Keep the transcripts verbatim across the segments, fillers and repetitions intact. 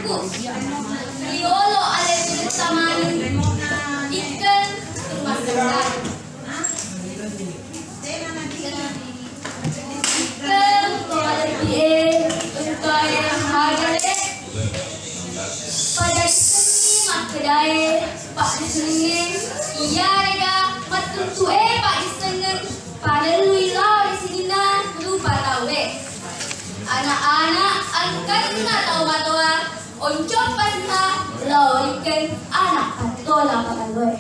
Riolo alebbi tamani ikkeng rumah sakit. Ikkeng ko alebbi e engkae hajale. Pada senni makkedae paddisengeng, iyarega mattuntu e paddisengeng. Parellui lao ri sininna rupa tauwe. Ana'-ana' angkanna tau matoa oncoppa siha lao rikkeng ana' pattola palalloe.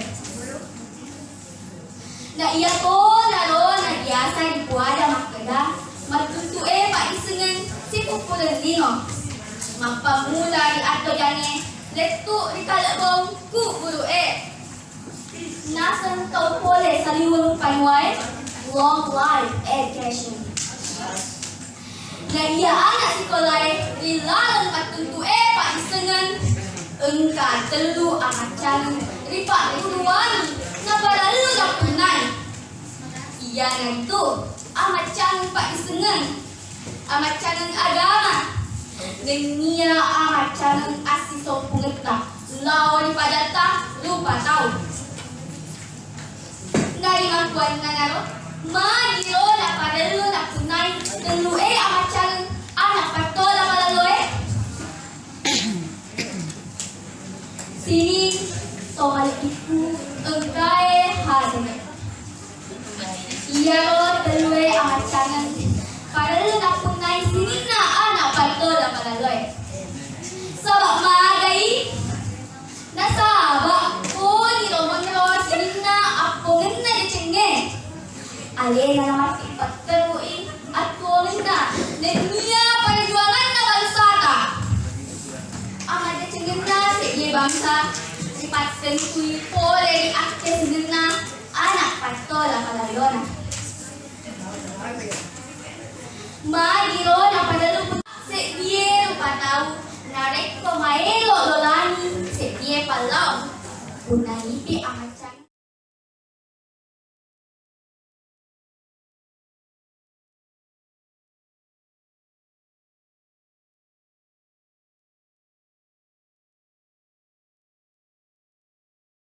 Na iya tonaro na biasa ripuada makkeda, mattuntu e paddisengeng sipuppureng lino. Mappammula ri attojangnge lettu ri kalebbong ku guru e. Naseng tau pole saliweng panuae, long life education. Na iya ana' sikolae ri laleng mattuntu e paddisengeng engka tellu amaccangeng ri pagguruan naparellu nappunnai. Iyanaritu amaccangeng paddisengeng, amaccangeng agama, nennia amaccangeng assisompungetta lao ri padatta rupa tau. Narimakkuannanaro, magiro naparellu nappunnai tellu e amaccangeng ana' pattola palalloe? Sining to malebbikku engkae hajane. Iyaro tellue amaccangeng parellu nappunnai sininna ana' pattola palalloe. Saba' magai? Nasaba' koniro monro sininna appongenna decengnge. Alena namatti patterui attuongenna nennia perjuanganna bangsata. Amaddecengenna seddie bangsa ripattentui pole ri akkesengenna ana' pattola palallona. Magiro naparellu